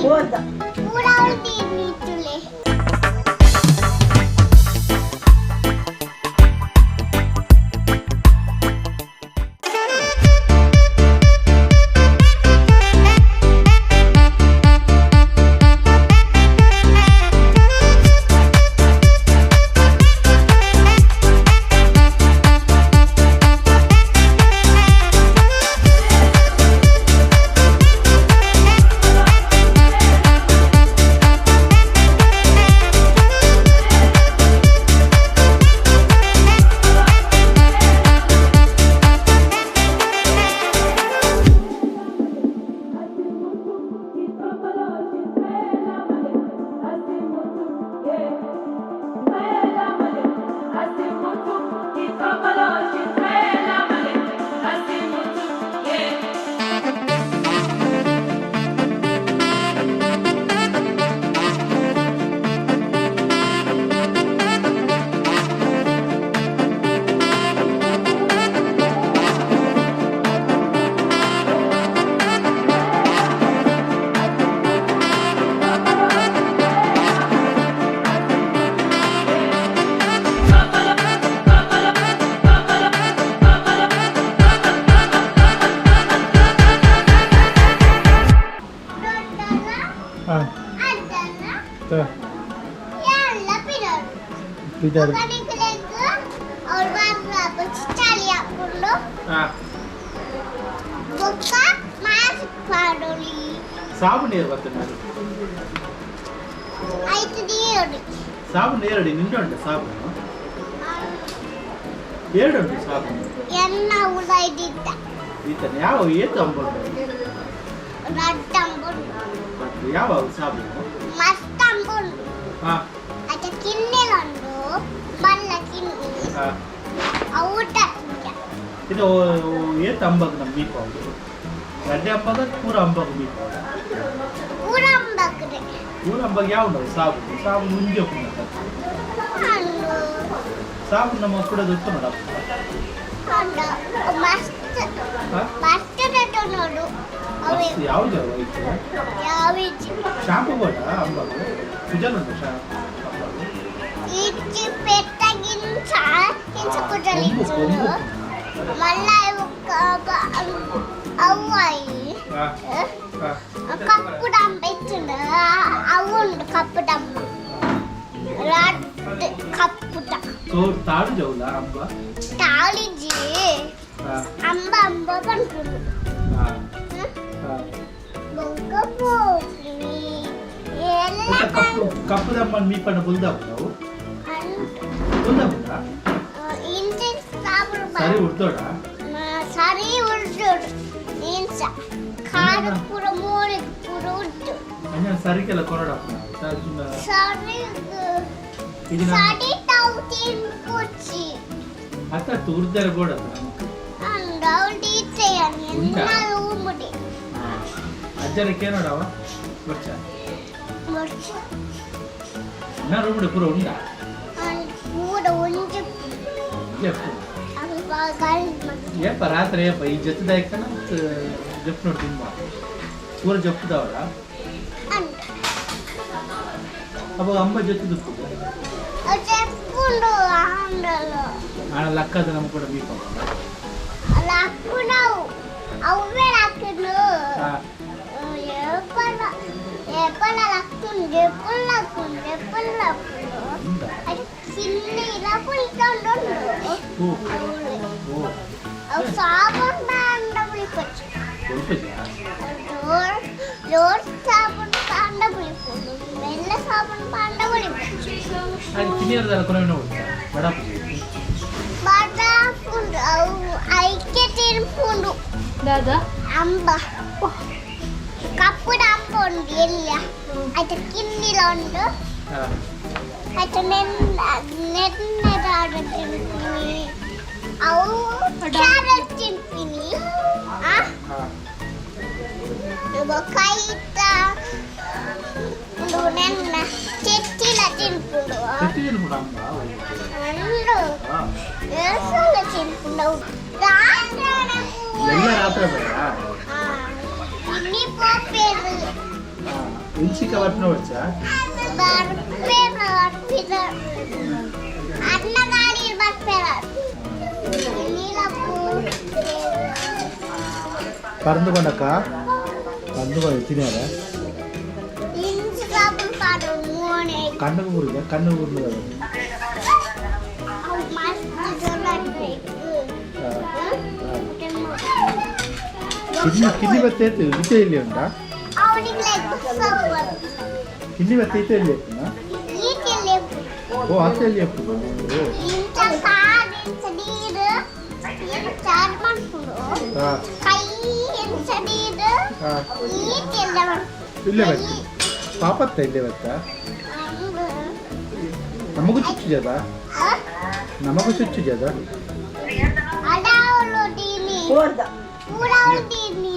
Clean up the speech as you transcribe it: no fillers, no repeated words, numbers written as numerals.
ಹೋದ. ಪೂರ ನೀರ್ತುಲೆ. ದೊಡ್ಡಲ್ಲ. ಹಾಂ. ಅಡ್ಡಲ್ಲ. ಎಲ್ಲ ಪಿಡರು. ಪಿದಾರು. ಒಬ್ಬನಿಗೆ ಅವ್ರು ಬಂದು ಚಳಿ ಹಾಕೊಂಡು ಹಾಂ. ಬೊಕ್ಕ ಮಾಸ್ಕ್ ಪಾಡೋಲಿ. ಸಾಬು ನೀರು ಬರ್ತದೆ. ಆಯ್ತು, ನೀರು. ಸಾಬು ನೇರಡಿ ನಿಂಡೆ ಉಂಟು ಸಾಬೂನು. ಎರಡು ಉಂಟು ಸಾಬೂನು. ಎನ್ನ ಉದಾಯ್ದಿದ್ದ. ಈತನ ಯಾವ ಏತು ಅಂಬುಂಡು? ರಡ್ಡ ಅಂಬುಂಡು. ಯಾವ ಸಾಬೂನು? ಮಸ್ತ್ ಅಂಬುಂಡು. ಹಾಂ. ಅಚ್ಚ ಕಿನ್ನೆಲುಂಡು, ಬಲ್ಲ ಕಿನ್ನಿ. ಹಾಂ. ಊಟ. ಇದು ಏತು ಅಂಬಗ್ ನಮ್ಮ ಮೀಪ ಉಂಟು? ಗಡ್ಡೆ ಅಂಬಾಗ, ಪೂರ ಅಂಬಾಗ ಮೀಪ? ಪೂರ ಅಂಬಕ್ರೆ. ಪೂರ ಅಂಬಾಗ ಯಾವ ಉಂಟು ಸಾಬೂನು? ಸಾಬೂನು ಮುಂಜೆ ಉಂಟು. ಅಂಡು. ಸಾಬೂನು ನಮ್ಮ ಕೂಡ ಗೊತ್ತು ನೋಡಪ್ಪ. ಅಂಡು ಮಸ್ತ್. ಹಾಂ. ಮಸ್ತ್ ರೇಟು ನೋಡು ಅವೇ. ಮಸ್ತ್ ಯಾವ ಜಾಗ ಐತೆ? ಯಾವ ಇಜ್ಜಿ. ಶಾಂಪು ಬೋಡ ಅಂಬಾಗ ಕುಜಲ್ ಉಂಟು ಶಾ ಅಂಬಾಗ. ಇಜ್ಜಿ, ಪೆಟ್ಟಗಿಂತ ಇಂಚ ಕುಜಲ್. ಕೊಂಬು. ಇಜ್ಜುಂಡು. ಕೊಂಬು. ಮಲ್ಲ ಅವು ಅಯಿ. ಹಾಂ ಹಾಂ. ಕಪ್ಪು ಡಂಬ ಇತ್ತುಂಡು, ಅವು ಉಂಡು ಕಪ್ಪು ಡಂಬ, ರಡ್ಡ್ ಕಪ್ಪು ಡಂಬ. ತೋ ತಾಡು ಜೌಲ ಅಂಬ. ತಾಳಿಜಿ. ಹಾಂ. ಅಂಬ ಅಂಬ ಬಂಟುಂಡು. ಹಾಂ ಹಾಂ. ಬೊಕ್ಕ ಪೋಪಿ ಎಲ್ಲ. ಮತ್ತೆ ಕಪ್ಪು ಕಪ್ಪು ದಮ್ಮನ್ ಮೀಪಣ್ಣ ಬುಲ್ದಾಪು ನಾವು. ಅಂಟು. ಬುಲ್ದಾಪುದ. ಇಂಚ ಸಾಬರು. ಸರಿ ಉಡ್ದೋಡ. ಸರಿ ಉರ್ದುಡು ಇಂಚ ಖಾರ ಪೂರ ಮೂಳೆ ಪೂರ ಉರ್ದು. ಅಂಜನ ಸರಿಕೆಲ್ಲ ಕೊರಡಪ್ಪ ನಾವು. ಸರಿ. ಇದು ಸರಿ ತಾವು ತಿನ್ಪುಚಿ. ಅತ್ತ ಉರ್ದರ ಬೋಡ ನಮಕ್. ಅಂಡ ಅವಳು ಟೀಚರ್. ಉಂಟಾ? ಎಲ್ಲ ಊಮುಡಿ. ಅಜ್ಜನ ಕೇನೋಡವ ವರ್ಷ. ಮುರ್ಚು. ನಾ ರೂಮುಡು ಪೂರ ಉಂಡ. ಪೂರ ಒಂಜಿ. ಜಪ್ಪು. ಅದು ಗಾಳಿ. ಏಪ ರಾತ್ರಿ ಏಪ ಈ ಜೊತೆದಾಯ್ಕನ ಜಪ್ಪು ನೋಡಿ ತಿಂಬ ಪೂರ ಜಪ್ಪುದವಳ. ಅಂಡ. ಅವಾಗ ಅಂಬ ಜೊತೆ ದುಪ್ಪು. చెప్పుండు ఆండలు. ಆಣ ಲಕ್ಕದ ನಮ್ಮ ಕೂಡ ಮೀಪ. లక్కునవు అవే లక్కును. ಹಾಂ. ఎప్పల ఎప్పల లక్కుండు, ఎప్పుడు లక్కుండు, ఎప్పుడు లక్కుండు. ಉಂಡ. అది చిన్న ఇలా పులితో. ಓ ಓ. అవి సాబున్ బాండ పులిపొచ్చు. ಉಡುಪಿಜಾ? జోర్ సాబున్ బాండ పులిపోడు, మెల్ల సాబున్ బాండ పులిపొచ్చు. ಅದು ತಿನ್ನಿರೋದಲ್ಲ ಕೊನೆ ನೋಡು ಬಡಾಪುಜಿ. ಬಡಾಪುಂಡು, ಅವು ಐಕ್ಯ ತಿನ್ಪುಂಡು. ದಾದಾ? ಅಂಬ ಕಪ್ಪು ಅಂಬ ಉಂಡು ಎಲ್ಲ ಆಯ್ತು, ಕಿನ್ನಿಲ ಉಂಡು. ಹಾಂ. ಆಯ್ತು, ನೆನ್ನ ನೆನ್ನೆದಾಡು ತಿನ್ತೀನಿ, ಅವು ಕ್ಯಾರೆಟ್ ತಿನ್ತೀನಿ ಆ. ಹಾಂ. ಕೈತ ಉಂಡು, ನೆನ್ನ ಚೆಟ್ಟಿಲ ತಿನ್ಪುಂಡು. ಎಷ್ಟು ತಿನ್ಪುಂಡು ಅಂಬ? ಉಂಡು. ಹಾಂ. ಏಸಲ ತಿನ್ಪುಂಡು ರಾತ್ರಿ. ಎಲ್ಲ ರಾತ್ರಿ ಬೇಡ. ಇನ್ನಿ ಪೋಪೇರು. ಹಾಂ. ಇಂಚಿಕ ಬರ್ಪಿನ ವರ್ಷ. ಬರ್ಪೆ ಬರ್ಪಿದ ಅಣ್ಣ ಗಾಡಿ ಬರ್ಪೇರ ನೀಲಪ್ಪು. ಪರಂದು ಕೊಂಡಕ್ಕ ಪರಂದು ಕೊಂಡ ತಿನ್ಯಾರ. ಇಂಚು ಸಾಬೂನು ಪಾಡು ಮೋನೆ. ಕಣ್ಣು ಊರಿದ ಕಣ್ಣು ಊರ್ನ. ಅವು ಮಸ್ತ್ ಜೋರಾಗ್ಬೇಕು. ಕಿನ್ನಿ ಕಿನ್ನಿ ಬತ್ತೆ ಇತ್ತೆ ಇಲ್ಲಿ ಉಂಟಾ? ಅವನಿಗೆ ಲೆಗ್ ಸಾಬೂನು. ಕಿನ್ನಿ ಬತ್ತೆ ಇತ್ತೆ ಇಲ್ಲಿ ಉಪ್ಪುನ? ಈಚೆಲ್ಲಿ. ಓ, ಅತ್ತೆ ಇಲ್ಲಿ ಉಪ್ಪುನ? ಓ. ಇಂಚ ಕಾರ್ ಇಂಚ ನೀರು ಇಂಚ ಮಾಡ್ಕೊಂಡು ಕೈ ಇಂಚ ನೀರು ಈಚೆಲ್ಲ. ಇಲ್ಲೇ ಬತ್ತೆ ಪಾಪತ್ತ ಇಲ್ಲೇ ಬತ್ತ. ನಮಗೂ ಚುಚ್ಚುಜದ, ನಮಗೂ ಚುಚ್ಚುಜದ. ಅಡಾವಲು ದೀನಿ. ಕೋರ್ದ. ಪೂರಾವಲು ದೀನಿ.